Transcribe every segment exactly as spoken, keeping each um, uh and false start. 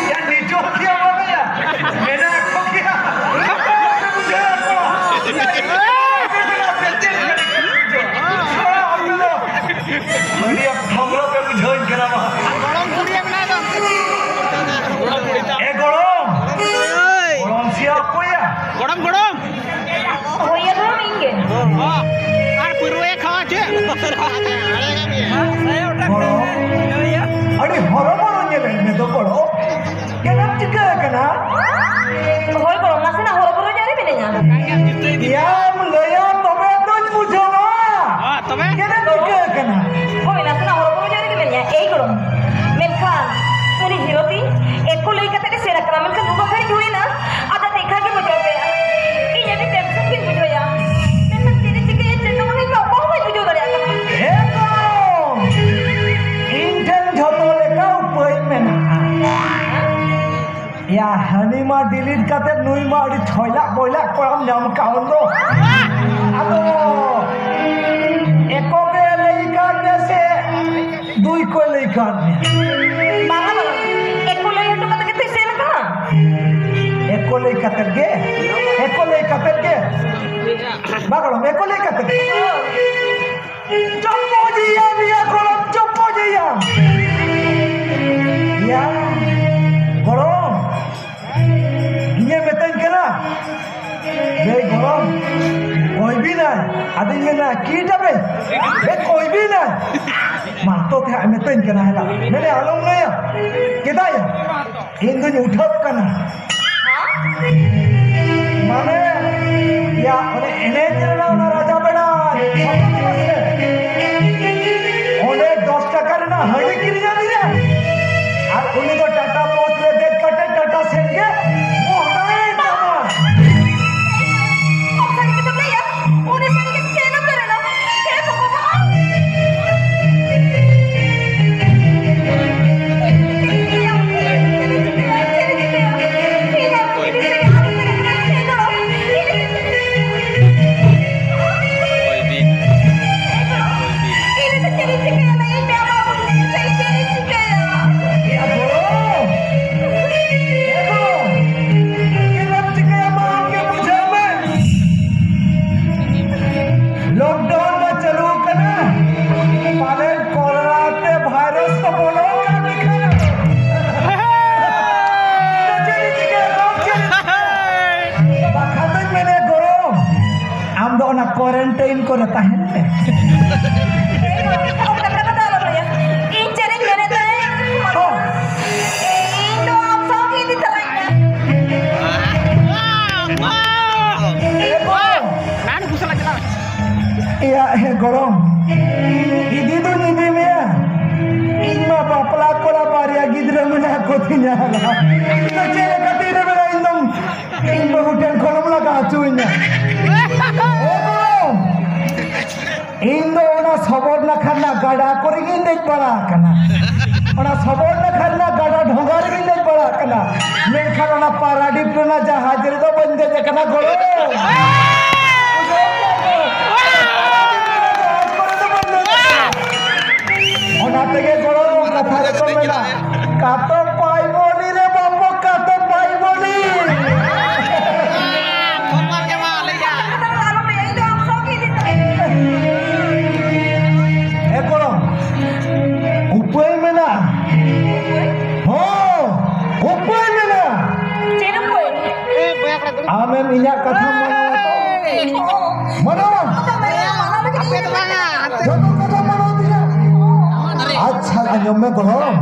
ᱭᱟ, ᱱᱤᱡᱚ ᱠᱤᱭᱟ ᱵᱟᱵᱟ ᱭᱟ? ᱢᱮᱱᱟᱜ ᱠᱚ ᱜᱮᱭᱟ᱾ ᱵᱩᱡᱷᱟᱹᱣ ᱠᱚ᱾ ᱟᱹᱰᱤ ᱟᱸᱴ ᱠᱷᱟᱢᱨᱟ ᱯᱮ ᱵᱩᱡᱷᱟᱹᱣ ᱠᱟᱱᱟ ᱵᱟ᱾ ᱜᱚᱲᱚᱢ ᱠᱩᱲᱤᱭᱟᱜ ᱢᱮᱱᱟᱭ ᱫᱚ᱾ ᱮ ᱜᱚᱲᱚᱢ᱾ ᱜᱚᱲᱚᱢ ᱥᱤᱭᱟ ᱚᱠᱚᱭᱟ? ᱜᱚᱲᱚᱢ, ᱜᱚᱲᱚᱢ᱾ ᱦᱳᱭ ᱭᱟ, ᱫᱷᱚᱨᱚᱢ ᱤᱧ ᱜᱮ᱾ ᱚ, ᱟᱨ ᱯᱟᱹᱨᱣᱟᱹᱭ ᱠᱷᱟᱣᱟ ᱪᱮᱫ? ᱜᱚᱲᱚ, ᱟᱹᱰᱤ ᱦᱚᱨᱚᱵᱚᱨᱚ ᱧᱮᱞᱮᱫ ᱢᱮ ᱫᱚ ᱜᱚᱲᱚ᱾ ᱪᱮᱫ ᱮᱢ ᱪᱤᱠᱟᱹ ᱟᱠᱟᱱᱟ? ᱦᱳᱭ ᱜᱚᱲᱚ, ᱱᱟᱥᱮᱱᱟᱜ ᱦᱚᱨᱚᱵᱚᱨᱚ ᱧᱚᱜ ᱨᱮ ᱢᱤᱱᱟᱹᱧᱟ᱾ ᱭᱟᱢ ᱞᱟᱹᱭᱟ ᱛᱚᱵᱮ ᱛᱚᱧ ᱵᱩᱡᱷᱟᱹᱣᱟ᱾ ᱦᱮᱸ, ᱛᱚᱵᱮ? ᱪᱮᱫ ᱮᱢ ᱪᱤᱠᱟᱹ ᱟᱠᱟᱱᱟ? ᱦᱳᱭ, ᱱᱟᱥᱮᱱᱟᱜ ᱦᱚᱨᱚᱵᱚᱨᱚ ᱧᱚᱜ ᱨᱮᱜᱮ ᱢᱤᱱᱟᱹᱧᱟ᱾ ᱮᱭ ᱜᱚᱲᱚ, ᱢᱮᱱᱠᱷᱟᱱ ᱩᱱᱤ ᱦᱤᱨᱳ ᱛᱤᱧ ᱮᱠ ᱠᱚ ᱞᱟᱹᱭ ᱠᱟᱛᱮ ᱜᱮ ᱥᱮᱱ ᱟᱠᱟᱱᱟ, ᱢᱮᱱᱠᱷᱟᱱ ᱱᱩᱱᱟᱹᱜ ᱜᱷᱟᱹᱲᱤᱡ ᱦᱩᱭᱮᱱᱟ, ᱟᱫᱚ ᱫᱮᱠᱷᱟ ᱜᱮ ᱵᱟᱹᱪᱩᱜ ᱯᱮᱭᱟ᱾ ᱤᱧ ᱟᱹᱰᱤ ᱴᱮᱱᱥᱚᱱ ᱜᱤᱧ ᱵᱩᱡᱷᱟᱹᱣᱮᱫᱼᱟ, ᱢᱮᱱᱠᱷᱟᱱ ᱪᱮᱫ ᱤᱧ ᱪᱤᱠᱟᱹᱭᱟ, ᱪᱮᱫ ᱦᱚᱸ ᱵᱟᱹᱧ, ᱚᱠᱚᱭ ᱦᱚᱸ ᱵᱟᱹᱧ ᱵᱩᱡᱷᱟᱹᱣ ᱫᱟᱲᱮᱭᱟᱜ ᱠᱟᱱᱟ᱾ ᱦᱮᱸ ᱛᱚ, ᱤᱧ ᱴᱷᱮᱱ ᱡᱷᱚᱛᱚ ᱞᱮᱠᱟ ᱩᱯᱟᱹᱭ ᱢᱮᱱᱟᱜᱼᱟ᱾ ᱭᱟ, ᱦᱟᱹᱱᱤ ᱢᱟ ᱰᱤᱞᱤᱴ ᱠᱟᱛᱮ ᱱᱩᱭ ᱢᱟ ᱟᱹᱰᱤ ᱪᱷᱚᱭᱞᱟᱜ ᱵᱚᱭᱞᱟᱜ ᱠᱚᱲᱟᱢ ᱧᱟᱢ ᱠᱟᱜ ᱩᱱ ᱫᱚ᱾ ᱟᱫᱚ ᱮᱠᱚ ᱜᱮ ᱞᱟᱹᱭ ᱠᱟᱫ ᱢᱮ ᱥᱮ ᱫᱩᱭ ᱠᱚ ᱞᱟᱹᱭ ᱠᱟᱫ ᱢᱮ? ᱵᱟᱝᱟ, ᱵᱟᱝᱟ, ᱮᱠᱚ ᱞᱟᱹᱭ ᱦᱚᱴᱚ ᱠᱟᱛᱮ ᱜᱮ ᱛᱚᱭ ᱥᱮᱱ ᱟᱠᱟᱱᱟ᱾ ᱮᱠᱚ ᱞᱟᱹᱭ ᱠᱟᱛᱮ ᱜᱮ? ᱮᱠᱚ ᱞᱟᱹᱭ ᱠᱟᱛᱮ ᱜᱮ? ᱵᱟᱝ ᱜᱚᱲᱚᱢ, ᱮᱠᱚ ᱞᱟᱹᱭ ᱠᱟᱛᱮ ᱜᱮ? ᱪᱚᱯᱚᱡᱮᱭᱟᱢ ᱭᱟ ᱜᱚᱲᱚᱢ, ᱪᱚᱯᱚᱡᱮᱭᱟᱢ᱾ ᱭᱟ ᱜᱚᱲᱚᱢ, ᱤᱧᱮ ᱢᱮᱛᱟᱹᱧ ᱠᱟᱱᱟ, "ᱵᱮ ᱜᱚᱲᱚᱢ, ᱠᱚᱭ ᱵᱤᱱᱟᱭ?" ᱟᱫᱚᱧ ᱢᱮᱱᱟ, "ᱠᱤ ᱴᱟᱯᱮ? ᱵᱮ ᱠᱚᱭ ᱵᱤᱱᱟᱭ?" ᱢᱟ ᱛᱚ ᱛᱮ ᱦᱟᱸᱜ ᱮ ᱢᱮᱛᱟᱹᱧ ᱠᱟᱱᱟ, ᱦᱮᱞᱟ᱾ ᱢᱮᱱᱮ, "ᱟᱞᱚᱢ ᱞᱟᱹᱭᱟ, ᱪᱮᱫᱟᱜ ᱭᱟ?" ᱤᱧ ᱫᱩᱧ ᱩᱴᱷᱟᱹᱜ ᱠᱟᱱᱟ᱾ ᱢᱟᱱᱮ, ᱭᱟ, ᱚᱱᱮ ᱮᱱᱮᱡ ᱨᱮᱱᱟᱜ ᱚᱱᱟ ᱨᱟᱡᱟ ᱵᱮᱲᱟ, ᱚᱸᱰᱮ ᱫᱚᱥ ᱴᱟᱠᱟ ᱨᱮᱱᱟᱜ ᱦᱟᱺᱰᱤ ᱠᱤᱨᱤᱧ ᱟᱹᱫᱤᱧᱟ᱾ ᱟᱨ ᱩᱱᱤ ᱫᱚ ᱴᱟᱴᱟ ᱵᱟᱥ ᱨᱮ ᱫᱮᱡ ᱠᱟᱛᱮ ᱴᱟᱴᱟ ᱥᱮᱱ ᱜᱮ ᱢᱚᱦᱰᱟᱭᱮᱱ ᱛᱟᱢᱟ᱾ ᱟᱢ ᱥᱟᱹᱨᱤ ᱠᱟᱛᱷᱟᱢ ᱞᱟᱹᱭᱟ? ᱩᱱᱤ ᱥᱟᱹᱨᱤ ᱜᱮ ᱪᱮᱫ ᱮᱢ ᱢᱮᱱᱟ? ᱦᱮ ᱵᱷᱚᱜᱚᱵᱟᱱ! ᱴᱟᱭᱤᱢ ᱠᱚᱨᱮ ᱛᱟᱦᱮᱱ ᱯᱮ᱾ ᱤᱧ ᱪᱮᱫ ᱤᱧ ᱢᱮᱱᱮᱫ ᱛᱟᱦᱮᱸᱫ? ᱚ᱾ ᱤᱧ ᱫᱚ ᱟᱢ ᱥᱟᱶ ᱜᱮ ᱤᱫᱤ ᱛᱟᱨᱟᱧ ᱢᱮ᱾ ᱮ ᱜᱚᱲᱚᱢ᱾ ᱮᱭᱟ, ᱦᱮᱸ, ᱜᱚᱲᱚᱢ᱾ ᱤᱫᱤ ᱫᱚᱧ ᱤᱫᱤ ᱢᱮᱭᱟ᱾ ᱤᱧ ᱢᱟ ᱵᱟᱯᱞᱟ ᱠᱚᱲᱟ, ᱵᱟᱨᱭᱟ ᱜᱤᱫᱽᱨᱟᱹ ᱢᱮᱱᱟᱜ ᱠᱚ ᱛᱤᱧᱟ᱾ ᱤᱧ ᱫᱚ ᱪᱮᱫ ᱞᱮᱠᱟᱛᱮ ᱤᱫᱤ ᱢᱮᱭᱟ? ᱤᱧ ᱫᱚ ᱤᱧ ᱵᱟᱹᱦᱩ ᱴᱷᱮᱱ ᱠᱷᱚᱱᱮᱢ ᱞᱟᱜᱟ ᱦᱚᱪᱚᱧᱟ᱾ ᱮ ᱜᱚᱲᱚᱢ, ᱤᱧ ᱫᱚ ᱚᱱᱟ ᱥᱚᱵᱚᱨ ᱱᱟᱠᱷᱟ ᱨᱮᱱᱟᱜ ᱜᱟᱰᱟ ᱠᱚᱨᱮ ᱜᱤᱧ ᱫᱮᱡ ᱵᱟᱲᱟ ᱟᱠᱟᱱᱟ, ᱚᱱᱟ ᱥᱚᱵᱚᱨ ᱱᱟᱠᱷᱟ ᱨᱮᱱᱟᱜ ᱜᱟᱰᱟ ᱰᱷᱚᱸᱜᱟ ᱨᱮᱜᱤᱧ ᱫᱮᱡ ᱵᱟᱲᱟ ᱟᱠᱟᱱᱟ, ᱢᱮᱱᱠᱷᱟᱱ ᱚᱱᱟ ᱯᱟᱨᱟᱰᱤᱯ ᱨᱮᱱᱟᱜ ᱡᱟᱦᱟᱡᱽ ᱨᱮᱫᱚ ᱵᱟᱹᱧ ᱫᱮᱡ ᱟᱠᱟᱱᱟ ᱜᱚᱲᱚᱢ᱾ ᱵᱩᱡᱷᱟᱹᱣ ᱠᱮᱫᱟ ᱯᱮ? ᱚᱱᱟ ᱛᱮᱜᱮ ᱜᱚᱲᱚᱢ, ᱠᱟᱛᱷᱟ ᱨᱮᱠᱚ ᱢᱮᱱᱟ, ᱠᱟᱛᱚ ᱯᱟᱭᱵᱚᱱᱤ ᱨᱮ ᱵᱟᱹᱵᱩ, ᱠᱟᱛᱚ ᱯᱟᱭᱵᱚᱱᱤ᱾ ᱮ ᱜᱚᱲᱚᱢ, ᱩᱯᱟᱹᱭ ᱢᱮᱱᱟᱜᱼᱟ᱾ ᱦᱚᱸ, ᱩᱯᱟᱹᱭ ᱢᱮᱱᱟᱜᱼᱟ᱾ ᱪᱮᱫ ᱩᱯᱟᱹᱭ? ᱟᱢᱮᱢ ᱤᱧᱟᱜ ᱠᱟᱛᱷᱟᱢ ᱢᱟᱱᱟᱣᱟ ᱛᱚ? ᱢᱟᱱᱟᱣᱟᱢ? ᱡᱚᱛᱚ ᱠᱟᱛᱷᱟ ᱢᱟᱱᱟᱣ ᱛᱤᱧᱟ? ᱟᱪᱪᱷᱟ, ᱟᱸᱡᱚᱢ ᱢᱮ ᱜᱚᱲᱚᱢ᱾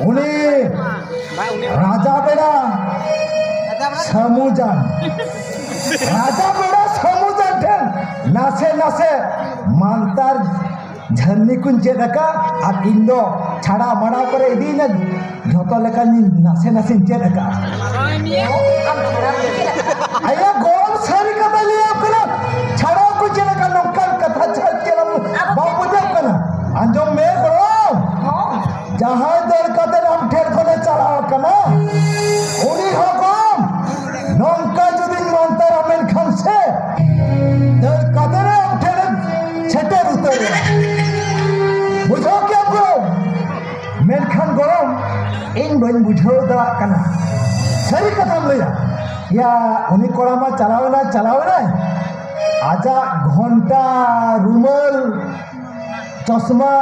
ᱩᱱᱤ ᱨᱟᱡᱟ ᱵᱮᱲᱟ ᱥᱟᱹᱢᱩᱡᱟᱱ, ᱨᱟᱡᱟ ᱵᱮᱲᱟ ᱥᱟᱹᱢᱩᱡᱟᱱ ᱴᱷᱮᱱ ᱱᱟᱥᱮ ᱱᱟᱥᱮ ᱢᱟᱱᱛᱟᱨ ᱡᱷᱟᱹᱨᱱᱤ ᱠᱚᱧ ᱪᱮᱫ ᱟᱠᱟᱫ, ᱟᱨ ᱤᱧ ᱫᱚ ᱪᱷᱟᱲᱟ ᱢᱟᱲᱟ ᱠᱚᱨᱮ ᱤᱫᱤᱭᱤᱧᱟ, ᱡᱷᱚᱛᱚ ᱞᱮᱠᱟᱧ ᱱᱟᱥᱮ ᱱᱟᱥᱮᱧ ᱪᱮᱫ ᱟᱠᱟᱫ᱾ ᱟᱭᱟ ᱜᱚᱲᱚᱢ, ᱥᱟᱹᱨᱤ ᱠᱟᱛᱷᱟ ᱞᱟᱹᱭᱟᱢ ᱠᱟᱱᱟ, ᱪᱷᱟᱲᱟ ᱠᱚ ᱪᱮᱫ ᱟᱠᱟᱫ, ᱱᱚᱝᱠᱟᱱ ᱠᱟᱛᱷᱟ ᱪᱮᱫ ᱪᱮᱫ ᱵᱟᱢ ᱵᱩᱡᱷᱟᱹᱣ ᱠᱟᱱᱟ? ᱟᱸᱡᱚᱢ ᱢᱮ ᱜᱚᱲᱚᱢ, ᱡᱟᱦᱟᱸᱭ ᱫᱟᱹᱲ ᱠᱟᱛᱮ ᱟᱢ ᱴᱷᱮᱱ ᱠᱷᱚᱱᱮ ᱪᱟᱞᱟᱣ ᱠᱟᱱᱟ, ᱩᱱᱤ ᱦᱚᱸ ᱜᱚᱲᱚᱢ ᱱᱚᱝᱠᱟ ᱡᱩᱫᱤᱧ ᱢᱟᱱᱛᱟᱨᱟ ᱢᱮᱱᱠᱷᱟᱱ ᱥᱮ ᱫᱟᱹᱲ ᱠᱟᱛᱮ ᱟᱢ ᱴᱷᱮᱱᱮ ᱥᱮᱴᱮᱨ ᱩᱛᱟᱹᱨᱚᱜᱼᱟ᱾ ᱵᱩᱡᱷᱟᱹᱣ ᱠᱮᱫ ᱜᱚᱲᱚᱢ? ᱢᱮᱱᱠᱷᱟᱱ ᱜᱚᱲᱚᱢ, ᱤᱧ ᱵᱟᱹᱧ ᱵᱩᱡᱷᱟᱹᱣ ᱫᱟᱲᱮᱭᱟᱜ ᱠᱟᱱᱟ᱾ ᱥᱟᱹᱨᱤ ᱠᱟᱛᱷᱟᱢ ᱞᱟᱹᱭᱟ, ᱭᱟ, ᱩᱱᱤ ᱠᱚᱲᱟ ᱢᱟ ᱪᱟᱞᱟᱣ ᱮᱱᱟᱭ, ᱪᱟᱞᱟᱣ ᱮᱱᱟᱭ, ᱟᱡᱟᱜ ᱜᱷᱚᱱᱴᱟ, ᱨᱩᱢᱟᱹᱞ, ᱪᱚᱥᱢᱟ,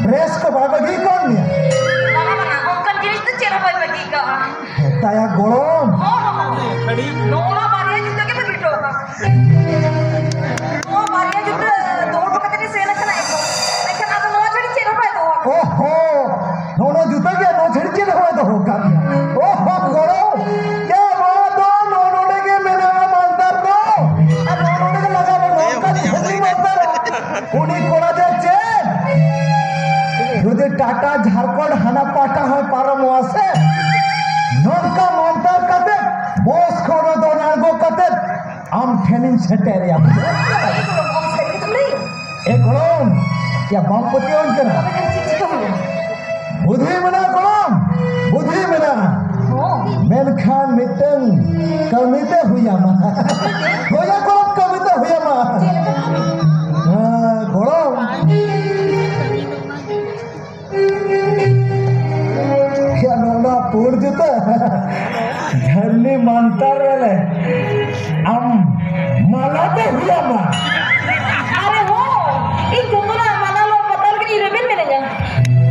ᱰᱨᱮᱥ ᱠᱚ ᱵᱟᱭ ᱵᱟᱹᱜᱤ ᱠᱟᱜ ᱢᱮᱭᱟ? ᱵᱟᱝᱟ, ᱵᱟᱝᱟ, ᱚᱱᱠᱟᱱ ᱡᱤᱱᱤᱥ ᱫᱚ ᱪᱮᱫ ᱦᱚᱸ ᱵᱟᱭ ᱵᱟᱹᱜᱤ ᱠᱟᱜᱼᱟ᱾ ᱦᱮᱸ, ᱛᱟᱭᱟ ᱜᱚᱲᱚᱢ᱾ ᱦᱚᱸ, ᱦᱚᱸ, ᱦᱚᱸ᱾ ᱱᱚᱣᱟ ᱵᱟᱨᱭᱟ ᱡᱩᱛᱟᱹ ᱜᱮ ᱵᱟᱹᱜᱤ ᱦᱚᱴᱚ ᱠᱟᱜᱼᱟ᱾ ᱩᱱᱤ ᱠᱚᱲᱟ ᱫᱚ ᱪᱮᱫ? ᱡᱩᱫᱤ ᱴᱟᱴᱟ ᱡᱷᱟᱲᱠᱷᱚᱸᱰ ᱦᱟᱱᱟ ᱯᱟᱦᱴᱟ ᱦᱚᱸᱭ ᱯᱟᱨᱚᱢᱚᱜᱼᱟ ᱥᱮ, ᱱᱚᱝᱠᱟ ᱢᱟᱱᱛᱟᱨ ᱠᱟᱛᱮ ᱵᱚᱥ ᱠᱷᱚᱱ ᱫᱚᱱ ᱟᱬᱜᱚ ᱠᱟᱛᱮ ᱟᱢ ᱴᱷᱮᱱᱤᱧ ᱥᱮᱴᱮᱨᱮᱭᱟ᱾ ᱮ ᱜᱚᱲᱚᱢ, ᱭᱟ ᱵᱟᱢ ᱯᱟᱹᱛᱭᱟᱹᱣᱟᱹᱧ ᱠᱟᱱᱟ? ᱵᱩᱫᱷᱤ ᱢᱮᱱᱟᱜᱼᱟ ᱜᱚᱲᱚᱢ, ᱵᱩᱫᱷᱤ ᱢᱮᱱᱟᱜᱼᱟ᱾ ᱢᱮᱱᱠᱷᱟᱱ ᱢᱤᱫᱴᱟᱝ ᱠᱟᱹᱢᱤ ᱛᱮ ᱦᱩᱭ ᱟᱢᱟ᱾ ᱦᱳᱭᱟ ᱜᱚᱲᱚᱢ, ᱠᱟᱹᱢᱤ ᱛᱮ ᱦᱩᱭ ᱟᱢᱟ᱾ ᱦᱮᱸ, ᱜᱚᱲᱚᱢ᱾ ᱭᱟ ᱱᱚᱣᱟ ᱯᱩᱲ ᱡᱩᱛᱟᱹ ᱡᱷᱟᱹᱨᱱᱤ ᱢᱟᱱᱛᱟᱨ ᱨᱮ ᱟᱢ ᱢᱟᱞᱟ ᱛᱮ ᱦᱩᱭ ᱟᱢᱟ᱾ ᱟᱨᱮ ᱦᱳ, ᱤᱧ ᱡᱚᱛᱚᱱᱟᱜ ᱢᱟᱞᱟ ᱞᱚ ᱵᱚᱫᱚᱞ ᱜᱮ ᱤᱧ ᱨᱮᱵᱮᱱ ᱢᱮᱱᱟᱹᱧᱟ᱾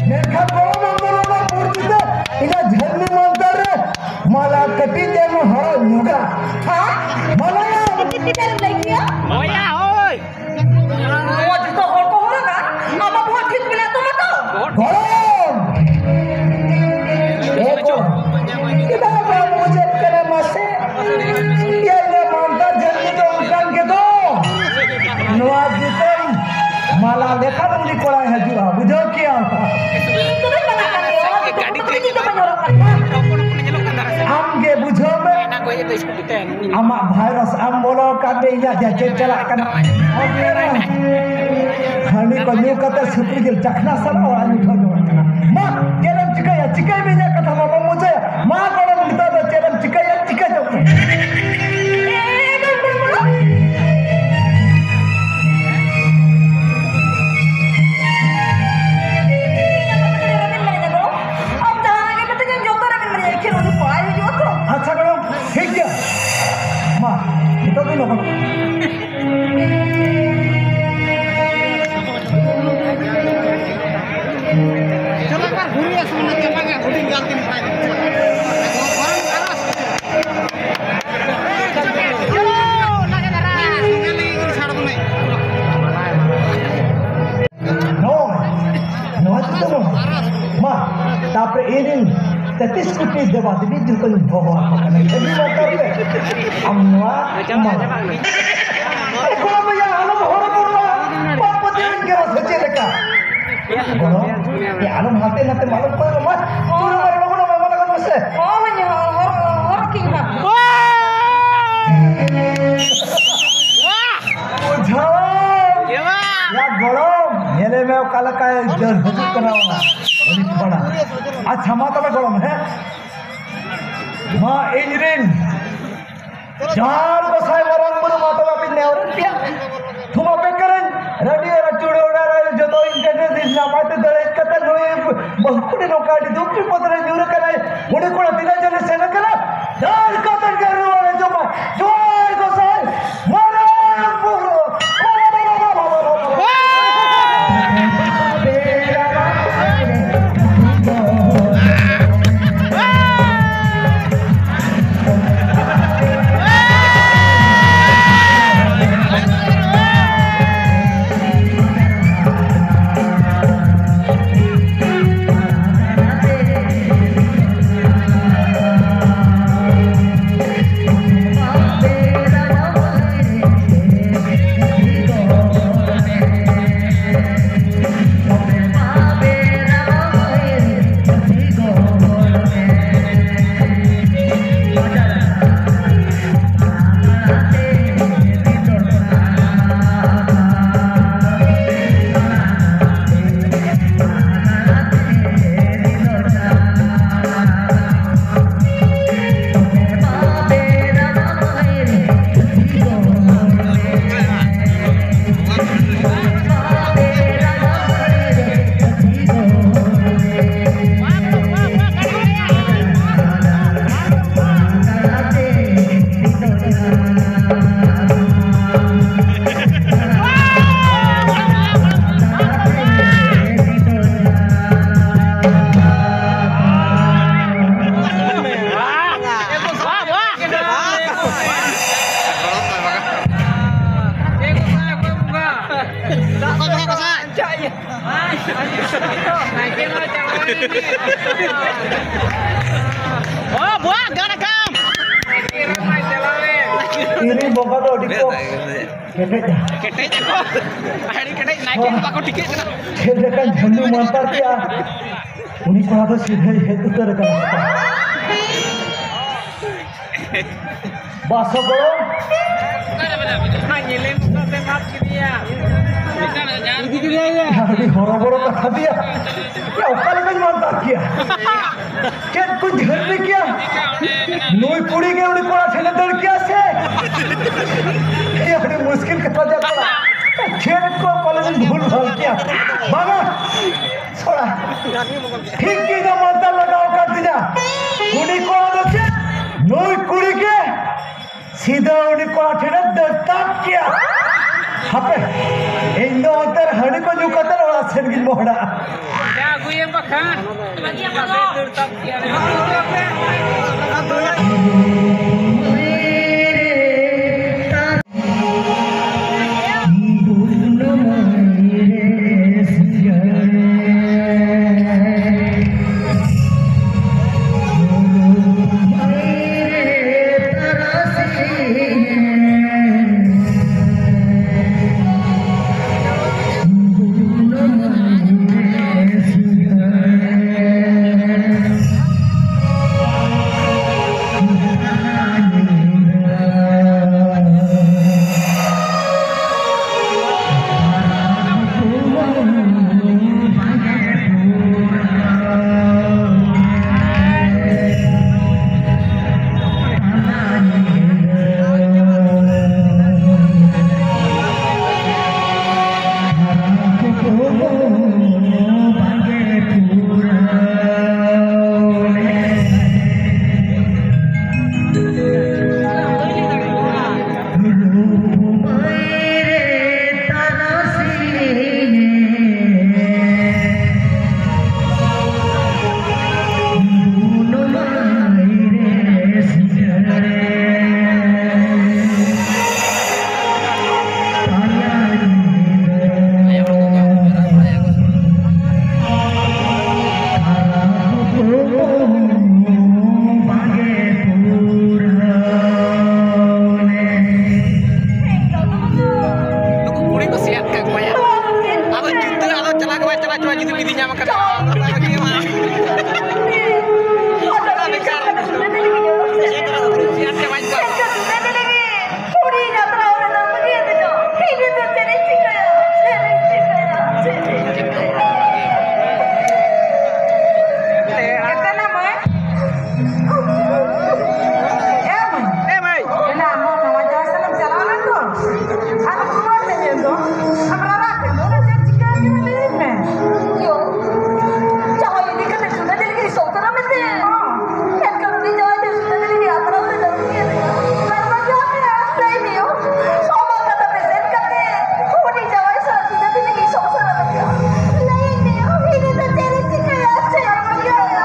ᱢᱮᱱᱠᱷᱟᱱ ᱜᱚᱲᱚᱢ ᱟᱢ ᱫᱚ ᱱᱚᱣᱟ ᱯᱩᱲ ᱡᱩᱛᱟᱹ ᱤᱧᱟᱹᱜ ᱡᱷᱟᱹᱨᱱᱤ ᱢᱟᱱᱛᱟᱨ ᱨᱮ ᱢᱟᱞᱟ ᱠᱟᱹᱴᱤᱡ ᱮᱢ ᱦᱚᱨᱚᱜ ᱧᱚᱜᱟ᱾ ᱦᱮᱸ? ᱢᱟᱞᱟᱭᱟ᱾ ᱪᱮᱫ ᱮᱢ ᱞᱟᱹᱭ ᱠᱮᱭᱟ? ᱦᱳᱭᱟ, ᱦᱳᱭ᱾ ᱱᱚᱣᱟ ᱡᱚᱛᱚ ᱦᱚᱲ ᱠᱚ ᱦᱚᱨᱚᱜᱟ, ᱟᱢᱟᱜ ᱵᱚᱦᱚᱜ ᱴᱷᱤᱠ ᱢᱮᱱᱟᱜ ᱛᱟᱢᱟ ᱛᱚ? ᱜᱚᱲᱚᱢ! ᱮ ᱜᱚᱲᱚᱢ! ᱪᱮᱫᱟᱜ ᱵᱟᱢ ᱵᱩᱡᱷᱟᱹᱜ ᱠᱟᱱᱟ ᱢᱟᱥᱮ? ᱭᱟ, ᱤᱧᱟᱹᱜ ᱢᱟᱱᱛᱟᱨ ᱡᱷᱟᱹᱨᱱᱤ ᱫᱚ ᱚᱱᱠᱟᱱ ᱜᱮᱫᱚ᱾ ᱱᱚᱣᱟ ᱡᱩᱛᱟᱹᱧ ᱢᱟᱞᱟ ᱞᱮᱠᱷᱟᱱ ᱩᱱᱤ ᱠᱚᱲᱟᱭ ᱦᱤᱡᱩᱜᱼᱟ, ᱵᱩᱡᱷᱟᱹᱣ ᱠᱮᱭᱟᱢ᱾ ᱤᱧ ᱠᱚᱫᱚᱧ ᱢᱟᱞᱟ ᱠᱟᱱ ᱜᱮᱭᱟ, ᱚᱱᱟ ᱡᱩᱛᱟᱹ ᱠᱚᱫᱚ ᱤᱧ ᱫᱚ ᱵᱟᱹᱧ ᱦᱚᱨᱚᱜ ᱠᱟᱱ ᱜᱮᱭᱟ᱾ ᱟᱢ ᱜᱮ ᱵᱩᱡᱷᱟᱹᱣ ᱢᱮ᱾ ᱟᱢᱟᱜ ᱵᱷᱟᱭᱨᱟᱥ ᱟᱢ ᱵᱚᱞᱚ ᱟᱠᱟᱫ ᱢᱮ, ᱤᱧᱟᱹᱜ ᱡᱟ ᱪᱮᱫ ᱪᱟᱞᱟᱜ ᱠᱟᱱᱟ᱾ ᱦᱟᱺᱰᱤ ᱠᱚ ᱧᱩ ᱠᱟᱛᱮ ᱥᱩᱠᱨᱤ ᱡᱤᱞ ᱪᱟᱠᱷᱱᱟ ᱥᱟᱞᱟᱜ ᱚᱲᱟᱜ ᱤᱧ ᱩᱴᱷᱟᱹᱣ ᱡᱚᱝ ᱠᱟᱱᱟ᱾ ᱢᱟ, ᱪᱮᱫ ᱮᱢ ᱪᱤᱠᱟᱹᱭᱟ? ᱪᱤᱠᱟᱹᱭ ᱢᱮ, ᱤᱧᱟᱹᱜ ᱠᱟᱛᱷᱟ ᱢᱟ ᱵᱟᱢ ᱵᱩᱡᱷᱟᱹᱣᱟ᱾ ᱢᱟ, ᱜᱚᱲᱚᱢ, ᱱᱤᱛᱚᱜ ᱫᱚ ᱪᱮᱫ ᱮᱢ ᱪᱤᱠᱟᱹᱭᱟ? ᱪᱤᱠᱟᱹ ᱪᱚᱝ ᱢᱮ᱾ ᱟᱢ ᱡᱟᱦᱟᱸ ᱨᱮᱜᱮ ᱢᱤᱛᱟᱹᱧᱟ, ᱡᱚᱛᱚ ᱨᱮᱜᱮᱢ ᱢᱮᱱᱟᱹᱧᱟ, ᱮᱠᱷᱮᱱ ᱩᱱᱤ ᱠᱚᱲᱟᱭ ᱦᱤᱡᱩᱜᱼᱟ ᱛᱚ᱾ ᱟᱪᱪᱷᱟ, ᱜᱚᱲᱚᱢ, ᱴᱷᱤᱠ ᱜᱮᱭᱟ᱾ ᱢᱟ, ᱱᱤᱛᱚᱜ ᱫᱚ ᱞᱚᱜᱚᱱ᱾ ᱪᱚᱞᱚ, ᱚᱠᱟ ᱦᱩᱲᱩ ᱟᱥᱚᱞ ᱚᱱᱟ ᱪᱟᱵᱟ ᱜᱮ, ᱦᱩᱰᱤᱧ ᱜᱟᱞ ᱛᱤᱧ ᱯᱟᱭ᱾ ᱪᱚᱞᱚ, ᱞᱟᱜᱮ ᱫᱷᱟᱨᱟ᱾ ᱱᱚᱜᱼᱚᱭ, ᱱᱚᱣᱟ ᱪᱮᱫ ᱛᱟᱵᱚᱱ? ᱢᱟ, ᱛᱟᱯᱚᱨᱮ ᱤᱧ ᱨᱮᱱ ᱛᱮᱛᱤᱥ ᱠᱳᱴᱤ ᱫᱮᱵᱟ ᱫᱮᱵᱤ ᱡᱚᱛᱚᱧ ᱦᱚᱦᱚ ᱟᱠᱚ ᱠᱟᱱᱟ᱾ ᱟᱹᱰᱤ ᱱᱟᱯᱟᱭ ᱛᱮ᱾ ᱟᱢ ᱱᱚᱣᱟ ᱢᱟ᱾ ᱮ ᱠᱚᱲᱟ ᱵᱚᱭᱦᱟ, ᱟᱞᱚᱢ ᱦᱚᱨᱚ ᱵᱚᱨᱚᱜᱼᱟ᱾ ᱵᱟᱯ ᱯᱟᱹᱛᱤ ᱜᱚᱲᱚᱢ, ᱮ, ᱟᱞᱚᱢ ᱦᱟᱱᱛᱮ ᱱᱟᱛᱮ ᱢᱟ, ᱟᱞᱚᱢ ᱠᱚᱭᱚᱜ ᱢᱟ᱾ ᱪᱩᱨᱩ ᱢᱟᱨᱮ ᱞᱚᱜᱚᱱ ᱢᱟ, ᱞᱚᱜᱚᱱ ᱢᱮᱥᱮ᱾ ᱦᱚᱸ, ᱦᱚᱸ, ᱦᱚᱨᱚᱜ, ᱦᱚᱨᱚᱜ ᱠᱤᱧ ᱦᱟᱸᱜ᱾ ᱵᱩᱡᱷᱟᱹᱣ? ᱮ ᱵᱟ! ᱭᱟ ᱜᱚᱲᱚᱢ, ᱧᱮᱞᱮ ᱢᱮ ᱚᱠᱟ ᱞᱮᱠᱟᱭ ᱡᱟᱹᱨ ᱦᱤᱡᱩᱜ ᱠᱟᱱᱟ ᱚᱱᱟ᱾ ᱩᱱᱤ ᱠᱷᱚᱱᱟᱜ᱾ ᱟᱪᱪᱷᱟ, ᱢᱟ ᱛᱚᱵᱮ ᱜᱚᱲᱚᱢ, ᱦᱮᱸ? ᱢᱟ ᱤᱧ ᱨᱤᱱ ᱡᱟᱦᱟᱸ ᱜᱚᱸᱥᱟᱭ ᱢᱟᱨᱟᱝ ᱵᱩᱨᱩ ᱢᱟ ᱛᱚᱵᱮ ᱟᱹᱵᱤᱱ ᱱᱮᱦᱚᱨ ᱯᱮᱭᱟ᱾ ᱛᱷᱩᱢᱟ ᱯᱮ ᱠᱟᱨᱮᱱ, ᱨᱟᱹᱰᱤ ᱟᱨ ᱪᱩᱲᱟᱹ ᱚᱲᱟᱜ ᱨᱮ ᱡᱚᱛᱚ ᱤᱧ ᱴᱷᱮᱱ ᱱᱟᱯᱟᱭ ᱛᱮ ᱫᱟᱲᱮ ᱠᱟᱛᱮ ᱱᱩᱭ ᱵᱟᱹᱦᱩ ᱠᱩᱲᱤ ᱱᱚᱝᱠᱟ ᱟᱹᱰᱤ ᱫᱩᱠ ᱵᱤᱯᱚᱫ ᱨᱮ ᱧᱩᱨ ᱟᱠᱟᱱᱟᱭ᱾ ᱩᱱᱤ ᱠᱚᱲᱟ ᱛᱤᱱᱟᱹᱜ ᱡᱚᱱᱮ ᱥᱮᱱ ᱟᱠᱟᱱᱟ? ᱡᱟᱦᱟᱸ ᱞᱮᱠᱟ ᱛᱮ ᱜᱮ ᱨᱩᱣᱟᱹᱲ ᱦᱤᱡᱩᱜ ᱢᱟ᱾ ᱡᱚᱦᱟᱨ ᱜᱚᱸᱥᱟᱭ ᱢᱟᱨᱟᱝ ᱵᱩᱨᱩ᱾ ᱚ, ᱵᱩᱣᱟ, ᱜᱟᱲ ᱠᱟᱢ᱾ ᱤᱧ ᱵᱚᱸᱜᱟ ᱫᱚ ᱟᱹᱰᱤ ᱠᱚ ᱠᱮᱴᱮᱡᱟ᱾ ᱠᱮᱴᱮᱡ ᱟᱠᱚ᱾ ᱟᱹᱰᱤ ᱠᱮᱴᱮᱡ᱾ ᱪᱮᱫ ᱞᱮᱠᱟᱧ ᱡᱷᱟᱹᱞᱤ ᱢᱟᱱᱛᱟᱨ ᱠᱮᱜᱼᱟ, ᱩᱱᱤ ᱠᱚᱲᱟ ᱫᱚ ᱥᱤᱫᱷᱟᱹᱭ ᱦᱮᱡ ᱩᱛᱟᱹᱨ ᱟᱠᱟᱱᱟ᱾ ᱵᱟᱥᱚ ᱜᱚᱲᱚ᱾ ᱟᱹᱰᱤ ᱦᱚᱨᱚᱵᱚᱨᱚ ᱠᱟᱛᱷᱟ ᱫᱮᱭᱟ᱾ ᱭᱟ, ᱚᱠᱟ ᱞᱮᱠᱟᱧ ᱢᱟᱱᱛᱟᱨ ᱠᱮᱭᱟ? ᱪᱮᱫ ᱠᱚ ᱡᱷᱟᱹᱨᱱᱤ ᱠᱮᱭᱟ? ᱱᱩᱭ ᱠᱩᱲᱤ ᱜᱮ ᱩᱱᱤ ᱠᱚᱲᱟ ᱴᱷᱮᱱᱮ ᱫᱟᱹᱲ ᱠᱮᱭᱟ ᱥᱮ? ᱭᱟ, ᱟᱹᱰᱤ ᱢᱩᱥᱠᱤᱞ ᱠᱟᱛᱷᱟ ᱫᱮᱭᱟ ᱠᱚᱲᱟ᱾ ᱪᱮᱫ ᱠᱚ ᱯᱟᱞᱮᱧ ᱵᱷᱩᱞ ᱵᱷᱟᱞ ᱠᱮᱭᱟ? ᱵᱟᱝᱟ, ᱛᱷᱚᱲᱟ ᱴᱷᱤᱠ ᱜᱮ ᱤᱧᱟᱹᱜ ᱢᱟᱱᱛᱟᱨ ᱞᱟᱜᱟᱣ ᱟᱠᱟᱫ ᱛᱤᱧᱟ᱾ ᱩᱱᱤ ᱠᱚᱲᱟ ᱫᱚ ᱪᱮᱫ? ᱱᱩᱭ ᱠᱩᱲᱤ ᱜᱮ ᱥᱤᱫᱷᱟᱹ ᱩᱱᱤ ᱠᱚᱲᱟ ᱴᱷᱮᱱᱮ ᱫᱟᱹᱲ ᱛᱟᱵ ᱠᱮᱭᱟ᱾ ᱦᱟᱯᱮ, ᱤᱧ ᱫᱚ ᱚᱱᱛᱮ ᱨᱮ ᱦᱟᱺᱰᱤ ᱠᱚ ᱧᱩ ᱠᱟᱛᱮ ᱚᱲᱟᱜ ᱥᱮᱱ ᱜᱤᱧ ᱢᱚᱦᱰᱟᱜᱼᱟ᱾ ᱡᱟ ᱟᱹᱜᱩᱭᱮᱢ ᱵᱟᱠᱷᱟᱱ᱾ ᱫᱟᱹᱲ ᱛᱟᱵ ᱠᱮᱭᱟ᱾ ᱡᱩᱫᱤ ᱵᱤᱫᱤ ᱧᱟᱢ ᱠᱟᱱᱟ, ᱚᱱᱟ ᱵᱷᱟᱜᱮ ᱦᱩᱭᱩᱜᱼᱟ᱾ ᱵᱮᱠᱟᱨ᱾ ᱪᱮᱫ ᱦᱚᱸ ᱵᱟᱝ᱾ ᱮ ᱢᱟᱹᱭ᱾ ᱮ ᱢᱟᱹᱭ᱾ ᱮᱱᱟ ᱟᱢ ᱦᱚᱸ ᱱᱟᱣᱟ ᱡᱟᱶᱟᱭ ᱥᱟᱞᱟᱜ ᱮᱢ ᱪᱟᱞᱟᱣ ᱞᱮᱱ ᱫᱚ᱾ ᱟᱨ ᱨᱩᱣᱟᱹᱲ ᱦᱮᱡ ᱮᱱ ᱫᱚ᱾ ᱟᱢ ᱨᱟᱨᱟ ᱠᱟᱱ ᱫᱚ᱾ ᱚᱱᱟ ᱪᱮᱫ ᱪᱤᱠᱟᱹ ᱠᱟᱱᱟ ᱞᱟᱹᱭ ᱢᱮ? ᱭᱳ, ᱡᱟᱶᱟᱭ ᱤᱫᱤ ᱠᱟᱛᱮ ᱥᱩᱫᱷᱟᱹ ᱫᱤᱞ ᱜᱮ ᱥᱚᱠᱛᱚ ᱨᱮ ᱢᱮᱱᱟᱭᱟ᱾ ᱮᱱᱠᱷᱟᱱ ᱩᱱᱤ ᱡᱟᱶᱟᱭ ᱫᱚ ᱥᱩᱫᱷᱟᱹ ᱫᱤᱞ ᱜᱮ ᱟᱛᱨᱟ ᱨᱮ ᱫᱚ ᱞᱟᱹᱭ ᱢᱮ ᱭᱳ᱾ ᱥᱚᱢᱟᱡᱽ ᱠᱟᱛᱷᱟ ᱛᱮ ᱥᱮᱱ ᱠᱟᱛᱮ ᱩᱱᱤ ᱡᱟᱶᱟᱭ ᱥᱟᱞᱟᱜ ᱥᱩᱫᱷᱟᱹ ᱫᱤᱞ ᱜᱮ ᱥᱚᱠᱛᱚ ᱨᱮ ᱢᱮᱱᱟᱭᱟ᱾ ᱞᱟᱹᱭ ᱢᱮ ᱭᱳ, ᱤᱧ ᱫᱚ ᱪᱮᱫ ᱤᱧ ᱪᱤᱠᱟᱹᱭᱟ? ᱪᱮᱫ ᱤᱧ ᱪᱤᱠᱟᱹᱭᱟ?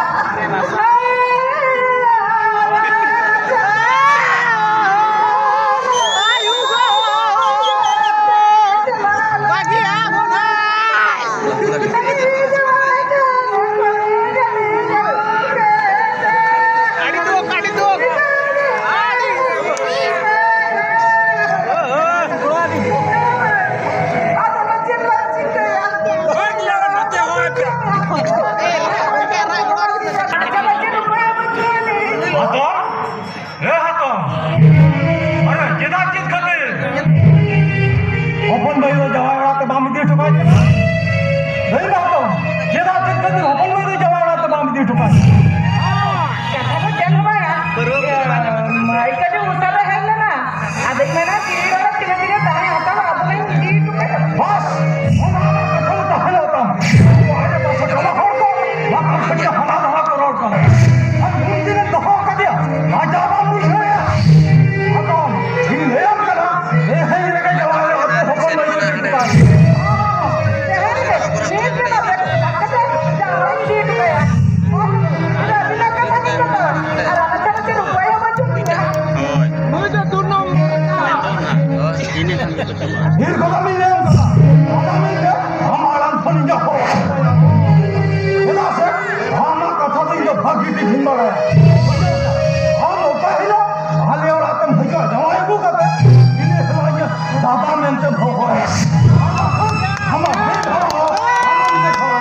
ᱦᱟᱛᱚᱢ! ᱮ ᱦᱟᱛᱚᱢ! ᱟᱨᱮ, ᱪᱮᱫᱟᱜ, ᱪᱮᱫ ᱠᱷᱟᱹᱛᱤᱨ? ᱦᱚᱯᱚᱱ ᱵᱷᱟᱹᱭ ᱫᱚ ᱡᱟᱶᱟᱭ ᱚᱲᱟᱜ ᱛᱮ ᱵᱟᱢ ᱤᱫᱤ ᱦᱚᱴᱚ ᱠᱟᱭ ᱠᱟᱱᱟ? ᱞᱟᱹᱭ ᱢᱮ ᱦᱟᱛᱚᱢ, ᱪᱮᱫᱟᱜ, ᱪᱮᱫ ᱠᱷᱟᱹᱛᱤᱨ ᱦᱚᱯᱚᱱ ᱵᱷᱟᱹᱭ ᱫᱚ ᱡᱟᱶᱟᱭ ᱚᱲᱟᱜ ᱛᱮ ᱵᱟᱢ ᱤᱫᱤ ᱦᱚᱴᱚ ᱠᱟᱭ ᱠᱟᱱᱟ? ᱠᱟᱛᱷᱟ ᱫᱚ ᱪᱮᱫ ᱦᱚᱸ ᱵᱟᱝᱟ᱾ ᱤᱭᱟᱹ, ᱢᱟᱹᱭ ᱠᱟᱹᱴᱤᱡ ᱩᱥᱟᱹᱨᱟ ᱦᱮᱡ ᱞᱮᱱᱟ᱾ ᱟᱫᱚᱧ ᱢᱮᱱᱟ, ᱛᱤᱨᱮ ᱚᱲᱟᱜ ᱛᱤᱱᱟᱹᱜ ᱫᱤᱱᱮ ᱛᱟᱦᱮᱸ ᱦᱟᱛᱟᱲᱟ, ᱟᱫᱚ ᱞᱟᱹᱭ ᱤᱫᱤ ᱦᱚᱴᱚ ᱠᱟᱭᱟ᱾ ᱵᱟᱥ, ᱚᱱᱟ ᱨᱮᱱᱟᱜ ᱠᱟᱛᱷᱟ ᱫᱚ ᱛᱟᱦᱮᱸ ᱞᱮᱱ ᱛᱟᱢ᱾ ᱩᱱᱠᱩ ᱟᱲᱮ ᱯᱟᱥᱮ ᱴᱚᱞᱟ ᱦᱚᱲ ᱠᱚ ᱵᱟᱠᱷᱟᱱ ᱠᱟᱹᱴᱤᱡ ᱦᱟᱱᱟ ᱱᱟᱣᱟ ᱠᱚ ᱨᱚᱲ ᱠᱟᱱᱟ᱾ ᱟᱨ ᱩᱱ ᱫᱤᱱᱮᱢ ᱫᱚᱦᱚ ᱟᱠᱟᱫᱮᱭᱟ, ᱞᱟᱡᱟᱣ ᱵᱟᱢ ᱵᱩᱡᱷᱟᱹᱣᱮᱫᱼᱟ? ᱟᱫᱚ ᱤᱧ ᱞᱟᱹᱭᱟᱢ ᱠᱟᱱᱟ, ᱛᱮᱦᱮᱧ ᱨᱮᱜᱮ ᱡᱟᱶᱟᱭ ᱨᱮ ᱟᱹᱛᱩ ᱦᱚᱯᱚᱱ ᱢᱟᱹᱭ ᱫᱚ ᱪᱮᱫ ᱞᱮᱠᱟ? ᱟᱨ ᱟᱞᱮ ᱪᱷᱟᱲᱟ ᱪᱮᱫ ᱩᱯᱟᱹᱭ ᱦᱚᱸ ᱵᱟᱹᱪᱩᱜ ᱛᱤᱧᱟ᱾ ᱦᱳᱭ᱾ ᱱᱩᱭ ᱫᱚ ᱫᱩ ᱱᱚᱢᱵᱚᱨ᱾ ᱤᱱᱟᱹ ᱠᱷᱟᱱ ᱜᱮ ᱪᱟᱵᱟᱜᱼᱟ᱾ ᱰᱷᱮᱨ ᱠᱟᱛᱷᱟ ᱵᱤᱱ ᱞᱟᱹᱭ ᱠᱟᱫᱟ, ᱚᱱᱟ ᱢᱮᱱᱛᱮ ᱟᱢ ᱟᱲᱟᱝ ᱠᱷᱚᱱ ᱤᱧ ᱫᱚ ᱦᱚᱲ᱾ ᱪᱮᱫᱟᱜ ᱥᱮ ᱟᱢᱟᱜ ᱠᱟᱛᱷᱟ ᱫᱚ ᱤᱧ ᱫᱚ ᱵᱷᱟᱹᱜᱤ ᱴᱷᱤᱠ ᱤᱧ ᱵᱟᱲᱟᱭᱟ᱾ ᱟᱢ ᱚᱠᱟ ᱦᱤᱞᱳᱜ ᱟᱞᱮ ᱚᱲᱟᱜ ᱛᱮᱢ ᱦᱤᱡᱩᱜᱼᱟ, ᱡᱟᱶᱟᱭ ᱟᱹᱜᱩ ᱠᱟᱛᱮ, ᱤᱱᱟᱹ ᱦᱤᱞᱳᱜ ᱤᱧ ᱫᱟᱫᱟ ᱢᱮᱱᱛᱮᱢ ᱦᱚᱦᱚᱭᱟ᱾ ᱟᱢᱟᱜ ᱢᱤᱫ ᱫᱷᱟᱣ ᱦᱚᱸ ᱟᱞᱚᱢ ᱫᱮᱠᱷᱟᱣᱟ᱾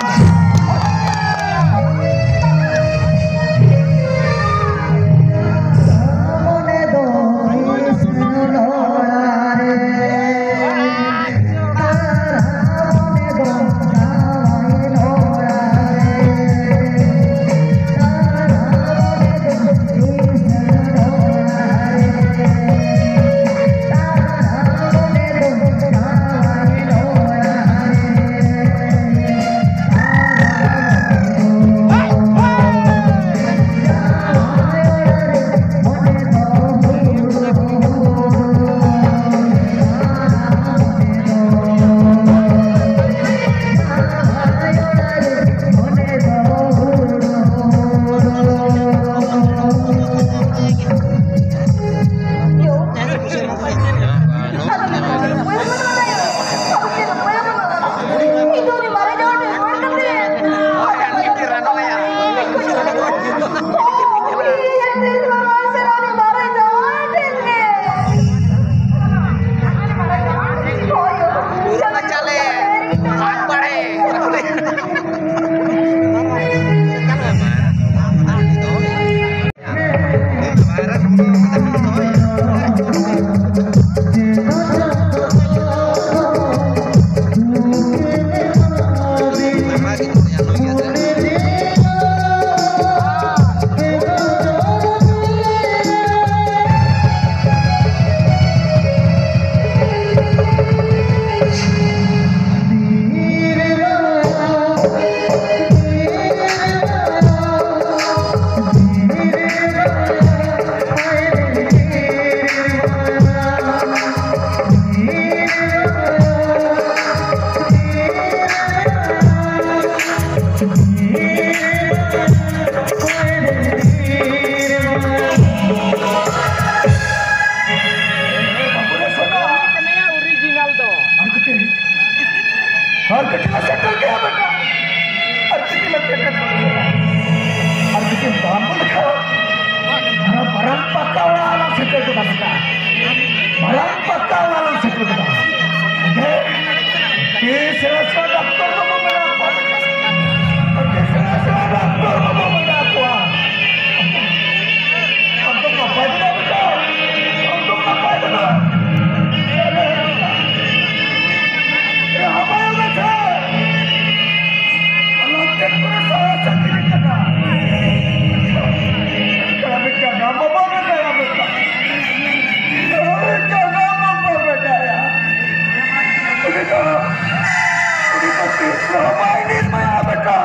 ᱟᱨ ᱠᱟᱹᱴᱤᱡ ᱞᱮ ᱥᱮᱴᱮᱨ ᱠᱮᱜᱼᱟ ᱵᱮᱴᱟ, ᱟᱨ ᱠᱟᱹᱴᱤᱡ ᱞᱮ ᱥᱮᱴᱮᱨ ᱠᱮᱜᱼᱟ, ᱟᱨ ᱠᱟᱹᱴᱤᱡ ᱵᱟᱢ ᱵᱚᱱ ᱞᱮᱠᱷᱟ, ᱟᱨ ᱢᱟᱨᱟᱝ ᱯᱟᱠᱟ ᱚᱲᱟᱜ ᱞᱟᱝ ᱥᱮᱴᱮᱨ ᱜᱚᱫᱟ ᱵᱮᱴᱟ, ᱢᱟᱨᱟᱝ ᱯᱟᱠᱟ ᱚᱲᱟᱜ ᱞᱟᱝ ᱥᱮᱴᱮᱨ ᱜᱚᱫᱟ᱾ ᱦᱮᱸ? ᱛᱤᱥ ᱨᱮ ᱥᱮ ᱰᱟᱠᱛᱚᱨ ᱵᱟᱵᱩ ᱢᱮᱱᱟᱜ ᱠᱚᱣᱟ? ᱛᱤᱥ ᱨᱮ ᱥᱮ ᱰᱟᱠᱛᱚᱨ ᱵᱟᱵᱩ ᱢᱮᱱᱟᱜ ᱠᱚᱣᱟ? ᱟᱢ ᱫᱚ ᱱᱟᱯᱟᱭ ᱜᱮ ᱢᱮᱱᱟᱜ ᱢᱮᱭᱟ? ᱟᱢ ᱫᱚ ᱱᱟᱯᱟᱭ ᱜᱮ ᱢᱮᱱᱟᱜ ᱢᱮᱭᱟ? ᱮ, ᱦᱟᱯᱟᱭ ᱢᱮ ᱥᱮ᱾ ᱟᱞᱚᱢ ᱪᱮᱫ ᱠᱚᱨᱮ ᱥᱟᱦᱟ ᱥᱟᱹᱠᱷᱤ ᱠᱟᱱᱟ᱾ ᱠᱟᱹᱢᱤ ᱠᱟᱱᱟ, ᱵᱟᱵᱟ ᱢᱮᱱᱟᱭᱟ ᱢᱮᱛᱟ᱾ ᱠᱟᱹᱢᱤ ᱠᱟᱱᱟ, ᱵᱟᱵᱟ ᱢᱮᱱᱟᱭᱟ᱾ ᱩᱱᱤ ᱫᱚ, ᱩᱱᱤ ᱫᱚ ᱛᱤᱥ ᱨᱮᱦᱚᱸ ᱵᱟᱭ ᱱᱤᱨᱢᱟᱭᱟ ᱵᱮᱴᱟ᱾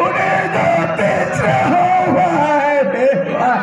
ᱩᱱᱤ ᱫᱚ ᱛᱤᱥ ᱨᱮᱦᱚᱸ ᱵᱟᱭ ᱱᱤᱨᱢᱟᱭᱟ᱾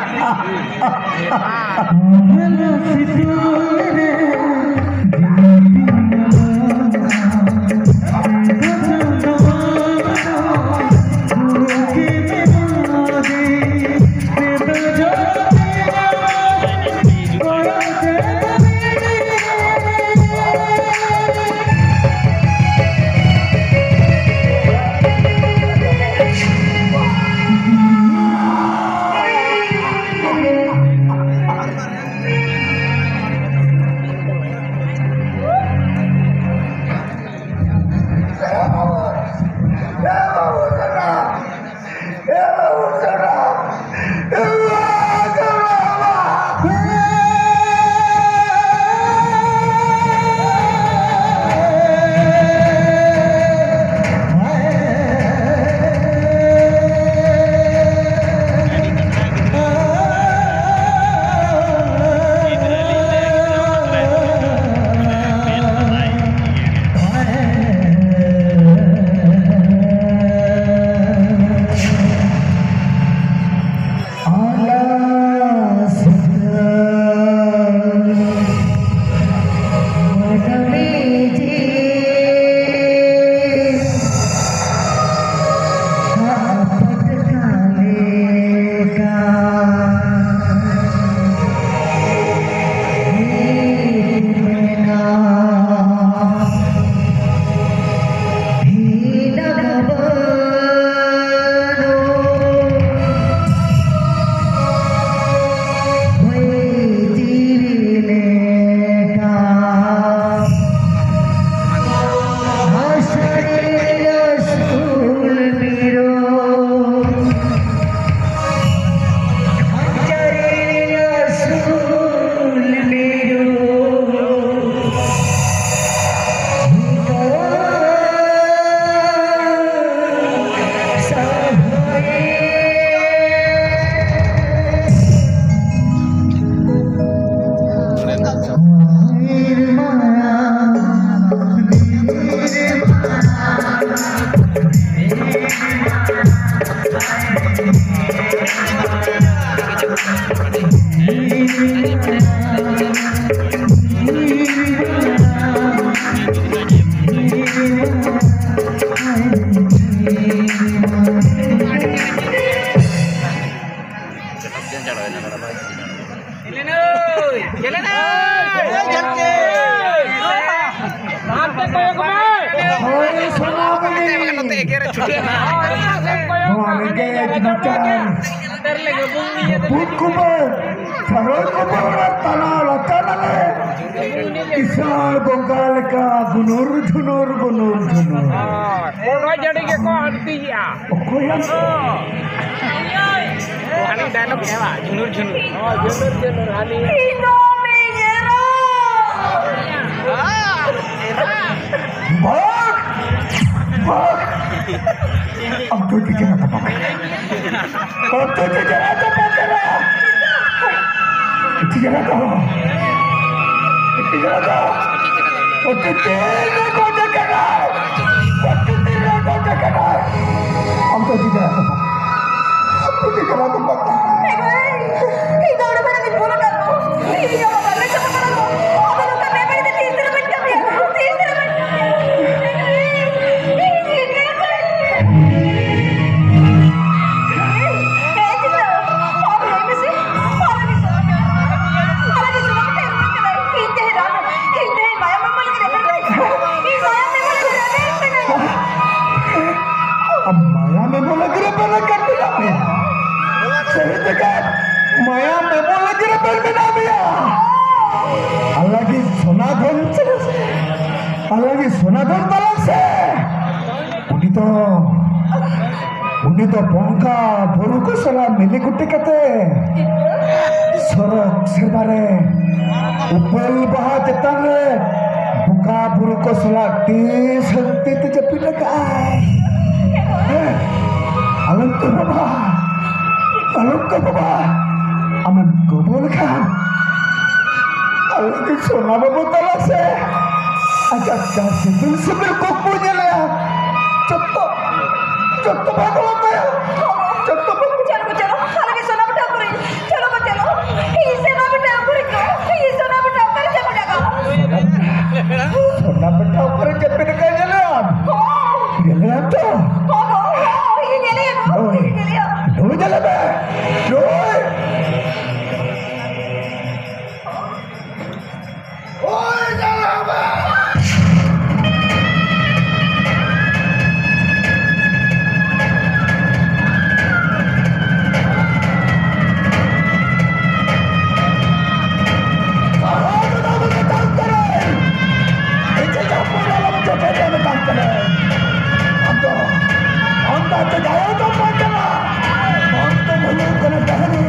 ᱦᱳᱭ, ᱥᱟᱱᱟᱢ ᱜᱮ᱾ ᱱᱚᱣᱟ ᱨᱮᱸᱜᱮᱡ ᱱᱟᱪᱟᱨ ᱡᱟᱹᱯᱩᱫ ᱠᱚᱵᱚᱱ ᱥᱟᱨᱚᱭ ᱠᱚᱵᱚᱱ ᱛᱟᱞᱟ ᱞᱟᱛᱟᱨ ᱟᱞᱮ ᱤᱥᱟᱲ ᱵᱚᱸᱜᱟ ᱞᱮᱠᱟ ᱜᱩᱱᱩᱨ ᱡᱷᱩᱱᱩᱨ ᱜᱩᱱᱩᱨ ᱡᱷᱩᱱᱩᱨ᱾ ᱚᱱᱟ ᱡᱟᱹᱲᱤ ᱜᱮᱠᱚ ᱟᱹᱲᱛᱤᱭᱮᱜᱼᱟ᱾ ᱚᱠᱚᱭᱟᱜ? ᱦᱟᱹᱱᱤ ᱰᱟᱭᱞᱚᱜ ᱮᱢᱟ, ᱡᱷᱩᱱᱩᱨ ᱡᱷᱩᱱᱩᱨ᱾ ᱤᱧ ᱫᱚ ᱢᱤᱫ ᱮᱨᱟ᱾ ᱵᱷᱟᱜᱽ! ᱵᱷᱟᱜᱽ! ᱟᱢ ᱫᱚ ᱴᱷᱤᱠ ᱜᱮ ᱢᱮᱱᱟᱢ᱾ ᱟᱢ ᱫᱚ ᱴᱷᱤᱠ ᱜᱮ ᱢᱮᱱᱟᱢ᱾ ᱴᱷᱤᱠ ᱜᱮ ᱢᱮᱱᱟᱢ᱾ ᱴᱷᱤᱠ ᱜᱮ ᱢᱮᱱᱟᱢ᱾ ᱚᱛᱤᱛ ᱨᱮ ᱜᱚᱡ ᱟᱠᱟᱱᱟᱭ᱾ ᱚᱛᱤᱛ ᱨᱮ ᱜᱚᱡ ᱟᱠᱟᱱᱟᱭ᱾ ᱟᱢ ᱫᱚ ᱴᱷᱤᱠ ᱜᱮ ᱢᱮᱱᱟᱢ᱾ ᱟᱢ ᱫᱚ ᱴᱷᱤᱠ ᱜᱮ ᱢᱮᱱᱟᱢ᱾ ᱤᱧ ᱫᱚ ᱚᱸᱰᱮ ᱠᱷᱚᱱᱟᱜ ᱤᱧ ᱵᱚᱞᱚ ᱠᱟᱜ ᱠᱚ᱾ ᱤᱧ ᱫᱚ ᱵᱟᱵᱟ ᱢᱮᱱ ᱠᱟᱛᱮ ᱯᱟᱲᱟᱜ ᱠᱚ᱾ ᱟᱫᱚ ᱱᱚᱝᱠᱟ ᱵᱮᱵᱟᱹᱲᱤᱡ ᱫᱚ ᱛᱤᱥ ᱨᱮᱵᱮᱱ ᱠᱟᱹᱢᱤᱭᱟ? ᱛᱤᱥ ᱨᱮᱵᱮᱱ ᱠᱟᱹᱢᱤᱭᱟ? ᱟᱢ ᱢᱟᱭᱟᱢ ᱮᱢᱚᱜ ᱞᱟᱹᱜᱤᱫ ᱨᱮ ᱵᱮᱱ ᱠᱟᱹᱴᱤᱡ ᱢᱮᱭᱟ᱾ ᱥᱟᱹᱨᱤ ᱛᱮᱜᱮ ᱢᱟᱭᱟᱢ ᱮᱢᱚᱜ ᱞᱟᱹᱜᱤᱫ ᱨᱮ ᱵᱮᱱ ᱢᱮᱱᱟᱜ ᱢᱮᱭᱟ᱾ ᱟᱞᱟᱜᱤ ᱥᱚᱱᱟ ᱫᱷᱚᱱ ᱪᱮᱫ? ᱟᱞᱟᱜᱤ ᱥᱚᱱᱟ ᱫᱷᱚᱱ ᱛᱟᱞᱟᱝ ᱥᱮ? ᱩᱱᱤ ᱫᱚ, ᱩᱱᱤ ᱫᱚ ᱵᱚᱸᱜᱟ ᱵᱩᱨᱩ ᱠᱚ ᱥᱟᱞᱟᱜ ᱢᱤᱞᱤ ᱜᱩᱴᱤ ᱠᱟᱛᱮ ᱥᱚᱨᱚᱜ ᱥᱮᱨᱢᱟ ᱨᱮ ᱩᱯᱟᱹᱞ ᱵᱟᱦᱟ ᱪᱮᱛᱟᱱ ᱨᱮ ᱵᱚᱸᱜᱟ ᱵᱩᱨᱩ ᱠᱚ ᱥᱟᱞᱟᱜ ᱟᱹᱰᱤ ᱥᱟᱹᱱᱛᱤ ᱛᱮ ᱡᱟᱹᱯᱤᱫ ᱟᱠᱟᱫᱼᱟᱭ᱾ ᱦᱮᱸ, ᱟᱞᱚᱢ ᱠᱚ ᱵᱟᱵᱟ, ᱟᱞᱚᱢ ᱠᱚ ᱵᱟᱵᱟ, ᱟᱢᱮᱢ ᱠᱚᱵᱚᱞ ᱠᱷᱟᱱ ᱟᱞᱮ ᱥᱚᱱᱟ ᱵᱟᱹᱵᱩ ᱛᱟᱞᱟ ᱥᱮ ᱟᱡᱟᱜ ᱡᱟᱦᱟᱸ ᱥᱤᱵᱤᱞ ᱥᱤᱵᱤᱞ ᱠᱩᱠᱢᱩ ᱧᱮᱞᱮᱭᱟ, ᱡᱚᱛᱚ, ᱡᱚᱛᱚ ᱵᱷᱟᱜᱚ ᱛᱟᱭᱟ, ᱡᱚᱛᱚ ᱵᱷᱟᱜᱚ᱾ ᱪᱚᱞᱚ ᱠᱚ ᱪᱚᱞᱚ, ᱟᱞᱮ ᱜᱮ ᱥᱚᱱᱟ ᱵᱮᱴᱟ ᱩᱠᱩᱨᱤᱡ, ᱪᱚᱞᱚ ᱠᱚ ᱪᱚᱞᱚ, ᱤᱧ ᱥᱚᱱᱟ ᱵᱮᱴᱟ ᱩᱠᱩᱨᱤᱡ ᱠᱚ, ᱤᱧ ᱥᱚᱱᱟ ᱵᱮᱴᱟ ᱩᱠᱩᱨᱤᱡ ᱪᱚᱞᱚ ᱠᱚ ᱪᱚᱞᱚ᱾ ᱥᱚᱱᱟ ᱵᱮᱴᱟ ᱩᱠᱩᱨᱤᱡ ᱪᱮᱫ ᱯᱮ ᱞᱮᱠᱟ ᱧᱮᱞᱮᱭᱟ? ᱛᱚ᱾ ᱦᱚᱸ, ᱦᱚᱸ, ᱦᱚᱸ, ᱤᱧ ᱧᱮᱞᱮᱭᱟ, ᱜᱚ, ᱱᱩᱭ, ᱤᱧ ᱧᱮᱞᱮᱭᱟ᱾ ᱱᱩᱭ ᱧᱮᱞᱮ ᱢᱮ, ᱱᱩᱭ᱾ ᱳᱭ, ᱧᱮᱞᱮ ᱢᱮ᱾ ᱥᱟᱦᱟ ᱫᱚ ᱵᱟᱵᱚ ᱢᱮᱛᱟᱢ ᱠᱟᱱᱟ᱾ ᱤᱧ ᱫᱚ ᱡᱟᱹᱯᱩᱫ ᱟᱞᱚᱢ ᱡᱚᱴᱮᱫᱟ ᱢᱮᱛᱟᱢ ᱠᱟᱱᱟ᱾ ᱟᱢ ᱫᱚ, ᱟᱢ ᱫᱚ ᱟᱡ ᱫᱚ ᱡᱟᱦᱟᱸᱭ ᱫᱚ ᱵᱟᱝ ᱠᱟᱱᱟ᱾ ᱟᱢ ᱫᱚᱢ ᱦᱩᱭᱩᱜ ᱠᱟᱱᱟ ᱰᱟᱹᱦᱱᱤ᱾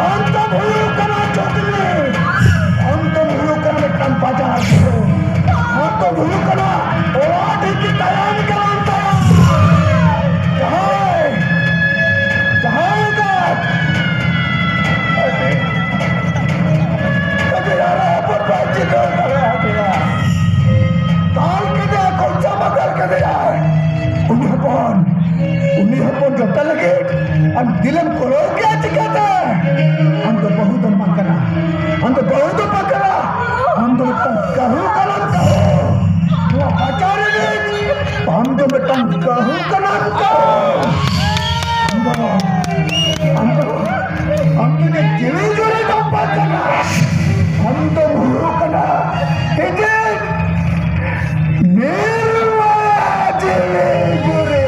ᱟᱢ ᱫᱚᱢ ᱦᱩᱭᱩᱜ ᱠᱟᱱᱟ ᱪᱳᱴᱱᱤ᱾ ᱟᱢ ᱫᱚᱢ ᱦᱩᱭᱩᱜ ᱠᱟᱱᱟ ᱢᱤᱫᱴᱟᱝ ᱵᱟᱡᱟᱨ ᱥᱩᱨ᱾ ᱟᱢ ᱫᱚᱢ ᱦᱩᱭᱩᱜ ᱠᱟᱱᱟ ᱚᱲᱟᱜ ᱰᱷᱤᱝᱠᱤ ᱛᱟᱭᱚᱢ ᱜᱮᱞᱟᱝ ᱛᱟᱭᱚᱢ᱾ ᱡᱟᱦᱟᱸᱭ, ᱡᱟᱦᱟᱸᱭ ᱫᱚ ᱟᱹᱰᱤ, ᱟᱹᱰᱤ ᱦᱟᱨᱟ ᱦᱚᱯᱚᱱ ᱵᱟᱭ ᱪᱤᱱᱦᱟᱹᱣ ᱫᱟᱲᱮᱭᱟᱫᱮᱭᱟ᱾ ᱫᱟᱞ ᱠᱮᱫᱮᱭᱟ, ᱠᱚᱧᱪᱟ ᱢᱟ ᱫᱟᱞ ᱠᱮᱫᱮᱭᱟᱭ᱾ ᱩᱱᱤ ᱦᱚᱯᱚᱱ, ᱩᱱᱤ ᱦᱚᱯᱚᱱ ᱡᱚᱴᱮᱫ ᱞᱟᱹᱜᱤᱫ ᱟᱢ ᱫᱤᱞᱮᱢ ᱠᱚᱞᱚᱨ ᱜᱮᱭᱟ ᱪᱤᱠᱟᱹᱛᱮ? ᱟᱢ ᱫᱚ ᱵᱟᱹᱦᱩ ᱫᱚᱢ ᱵᱟᱝ ᱠᱟᱱᱟ, ᱟᱢ ᱫᱚ ᱵᱟᱹᱦᱩ ᱫᱚᱢ ᱵᱟᱝ ᱠᱟᱱᱟ, ᱟᱢ ᱫᱚ ᱢᱤᱫᱴᱟᱝ ᱠᱟᱹᱦᱩ ᱠᱟᱱᱟᱢ, ᱠᱟᱹᱦᱩ᱾ ᱱᱚᱣᱟ ᱵᱟᱡᱟᱨ ᱨᱤᱱᱤᱡ ᱟᱢ ᱫᱚ ᱢᱤᱫᱴᱟᱝ ᱠᱟᱹᱦᱩ ᱠᱟᱱᱟᱢ, ᱠᱟᱹᱦᱩ᱾ ᱟᱢ ᱫᱚ, ᱟᱢ ᱫᱚ, ᱟᱢ ᱫᱚ ᱡᱤᱣᱤ ᱡᱩᱨᱤ ᱫᱚᱢ ᱵᱟᱝ ᱠᱟᱱᱟ, ᱟᱢ ᱫᱚᱢ ᱦᱩᱭᱩᱜ ᱠᱟᱱᱟ ᱛᱤᱡᱤ᱾ ᱱᱤᱨᱞᱟᱭᱟ ᱡᱤᱣᱤ ᱡᱩᱨᱤ᱾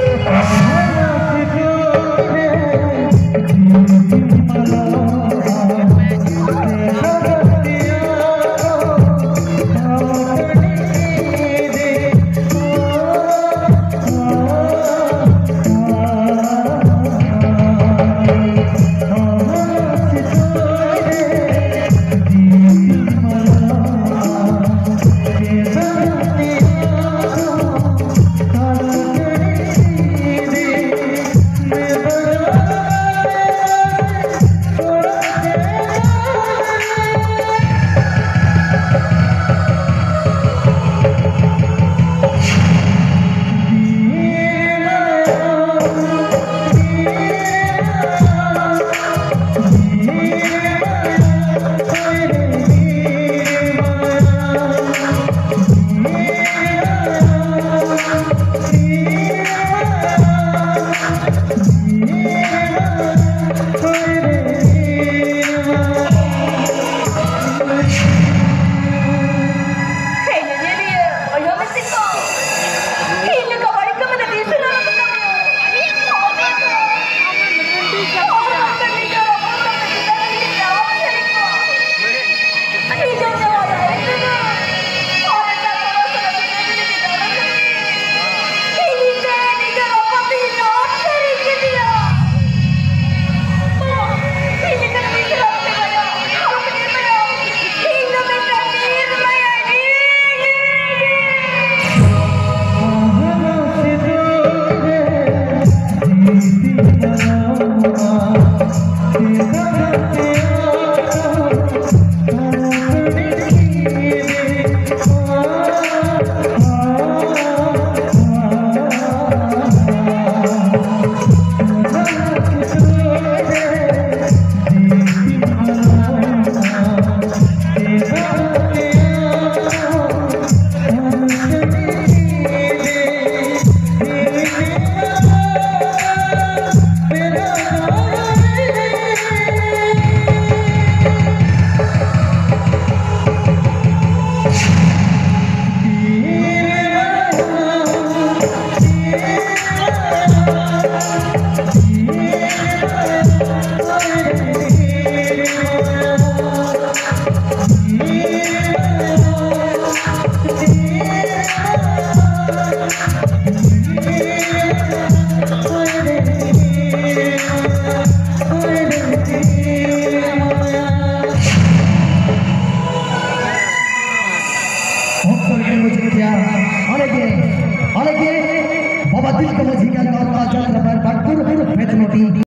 ᱚᱠᱛᱚ ᱨᱮᱜᱮ ᱢᱩᱪᱟᱹᱫ ᱠᱮᱭᱟ᱾ ᱚᱸᱰᱮ ᱜᱮ, ᱚᱸᱰᱮ ᱜᱮ ᱵᱟᱵᱟ ᱛᱤᱞᱠᱟᱹ ᱢᱟᱹᱡᱷᱤ ᱜᱟᱲ ᱱᱚᱣᱟ ᱡᱟᱛᱨᱟ ᱵᱟᱨ ᱵᱟᱸᱠᱩᱲ ᱵᱮᱛᱱᱚᱴᱤ